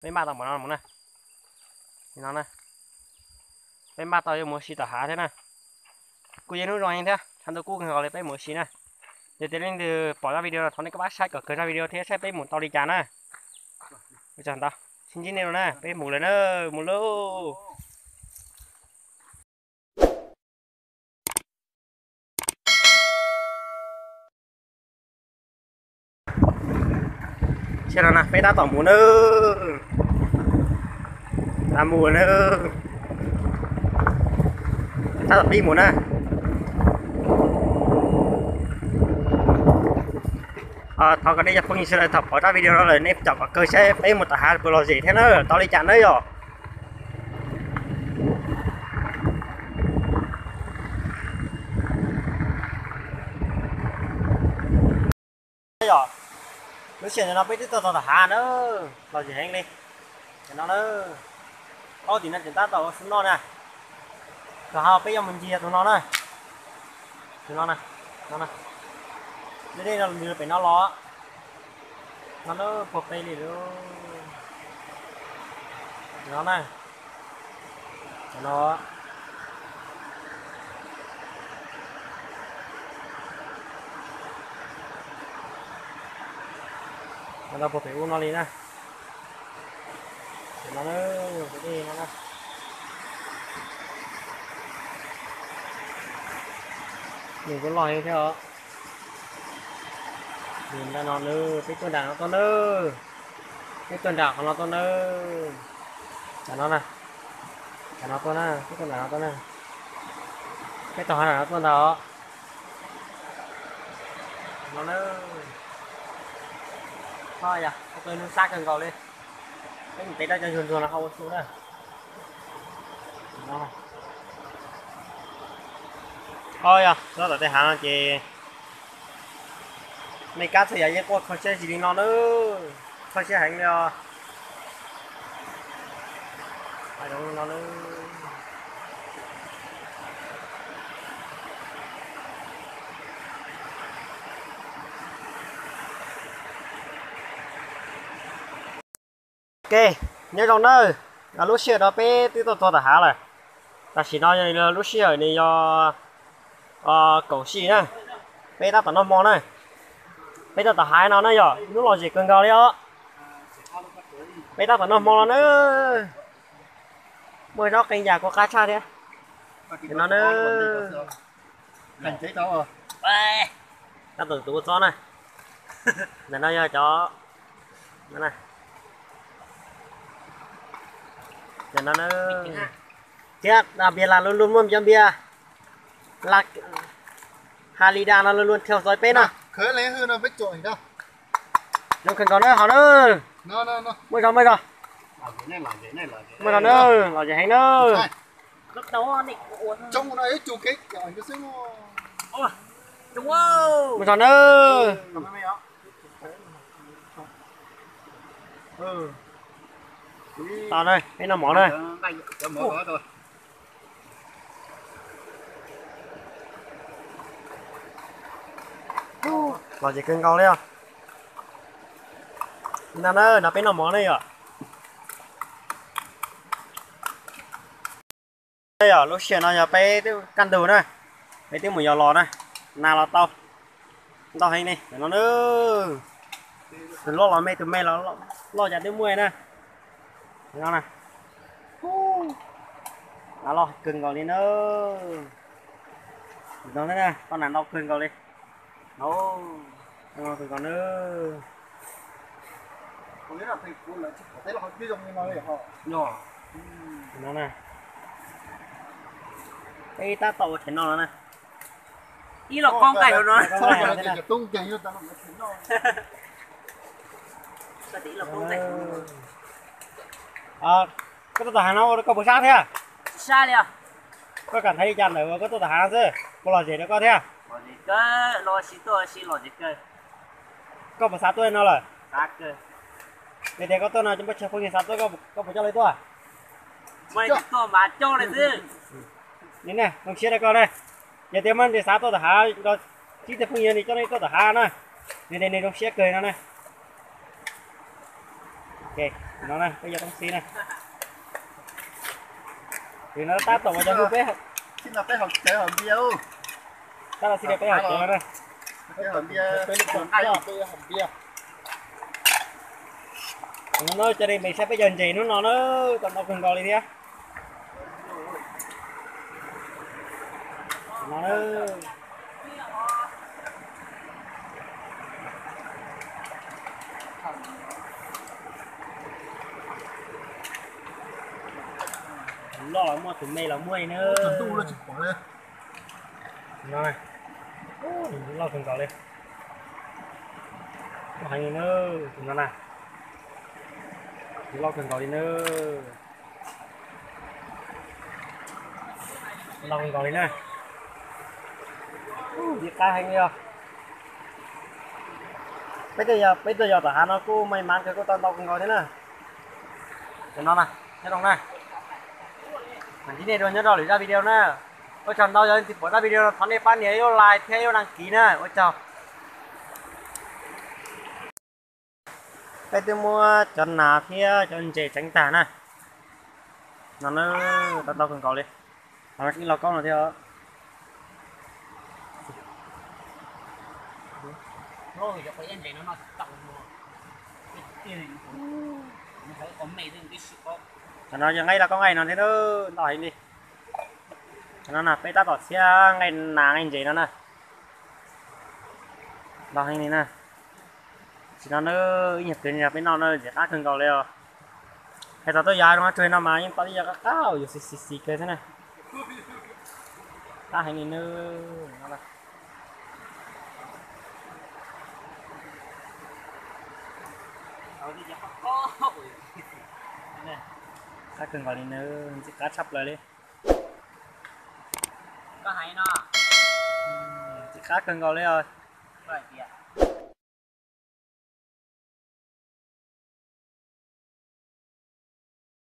Peb npaj tau npaum no mus na. No na, peb npaj tau yuav mus ua si tom hav thiab na. Kuj yog hnub zoo heev thiab, tshav ntuj kub kawg nkaus li, peb mus ua si na. Yog tias leej twg pom zaj video no thov nej koj pab saib kom kawg zaj video thiab saib peb mus tau li cas na. Ua tsaug ntau, sib ntsib nej lawm na, peb mus lawm na, mus lauj. Tab no na peb tab tom mus na, tab mus na, tab tom pib mus na. Thov kom nej cov phooj ywg sawv daws thaum pom zaj video no lawm nej caum kom kawg saib peb mus tom hav puas lom zem thiab na, tau li cas na yom. Yog lub sij hawm no peb twb tuaj txog tom hav na, lom zem heev li. Cov no na, ob tim no tseem tab tom ua su noj na. Tom hav peb yuav mus ncig tus no na, tus no na, no na, dej dej no nws pem no los, no na, puag pem li lawm. No na, no, no puag pem ub no li na. No na, no na, nws kuj loj heev thiab os. Nws ntawm no na, peb tuaj nram no tuaj na, peb tuaj nram qhov no tuaj na. Tam no na, tam no tuaj na, peb tuaj nram no tuaj na, peb tuaj nram no tuaj ntag os. No na, o yog ua tus hnub sab kawg nkaus li, peb mus tev rau cov ntsuag ntsuag no ho ua su na. O yog los tom tej hav no ces nej kab txhua yam yeej quaj kho siab zis li no na, kho siab heev li os. No na. Ok, nyob zoo nawb, lub sij hawm no peb twb tuaj txog tom hav lawm. Tam sim no lub sij hawm nws yog kaum sij na, peb tab tom noj hmo na, peb tuaj tom hav no na yog hnub lom zem kawg nkaus li os. Peb tab tom noj hmo no na, muaj zaub qee yam kuj qab tshaj thiab. No na, tab tom tus ua txob na, ntawm no yog cov, ntawm no thiab, npias las luaj luaj muaj cov npias las, ha li da no luaj luaj thiaj txog peb no. Zoo kawg nkaus na hov na, muaj zog muaj zog, muaj zog na, lom zem heev na. Muaj zog na. Tau na, peb noj mov na. Lom zem kawg nkaus li os. No na, no peb noj mov ne yom. Yog lub sij hawm no yog peb twb kaj ntug na, peb twb mus yos los na, nas los tau ntau heev li no na. Tus loj los me, tus me los loj cas twb muaj na. No na, nas loj kawg nkaus li na. Toj nas ntau kawg nkaus li. Kawg nkaus na. No na, peb tab tom ua them noj no na. Ib los poob nqaij hauv no. Koj tuaj tom hav no ua rau koj puas sab thiab? Sab li. Koj kam hais li cas ntawm koj tuaj tom hav no xwb, puas lom zem rau koj thiab? Koj puas xav tuaj no lawm? Yog tias koj tuaj no cov npawb tsawg phooj ywg xav tuaj, koj puas coj lawv tuaj? Ni na, zoo siab rau koj na. Yog tias muaj nws xav tuaj tom hav, nrog tsib tug phooj ywg nws coj nej tuaj tom hav na, nws tias nws zoo siab kawg no na. No na, peb yog toob xib na. Tus no tab tom ua cov hu peb, tab tom xib peb haus cawv no na. Tus no cov dej me saib peb cov ntses hnub no na, tau ntau kawg nkaus li thiab. No na. Tus loj los muaj, tus me los muaj li na. No, loj kawg nkaus li. Loj heev li na, tus no na. Tus loj kawg nkaus li na. Loj kawg nkaus li na. Ntxim qab heev li os. Peb tuaj yos, peb tuaj yos tom hav no kuj may maj kawg, kuj tau ntau kawg nkaus thiab na. Cov no na, nyob zoo na. Mam ntsib nej dua nyob rau lwm zaj video na. Ua tsaug ntau, yog leej twg pom zaj video no thov nej pab nias ib lub like thiab ib lub đăng ký na. Ua tsaug. Peb twb muab cov nas thiab cov ntses tseev tag na. No na, tau ntau kawg nkaus li. Los koob no thiab. Cov no yog nqaij loj koob nqaij no thiab, ntau heev li. Cov no na peb tab tom txiav nqaij nas nqaij ntses no na. Ntau heev li na. Tam sim no na, ib nyuag pliag yog peb noj na, ntxim qab kawg nkaus li os. Hais txog tuaj yos rau qab tsuag no mas yeej tau ib yam qab qab, yuav xis xis xis kawg thiab na. Qab heev li na. Qab kawg nkaus li na, ntxim qab tshaj plaws li. Ntxim qab kawg nkaus li os.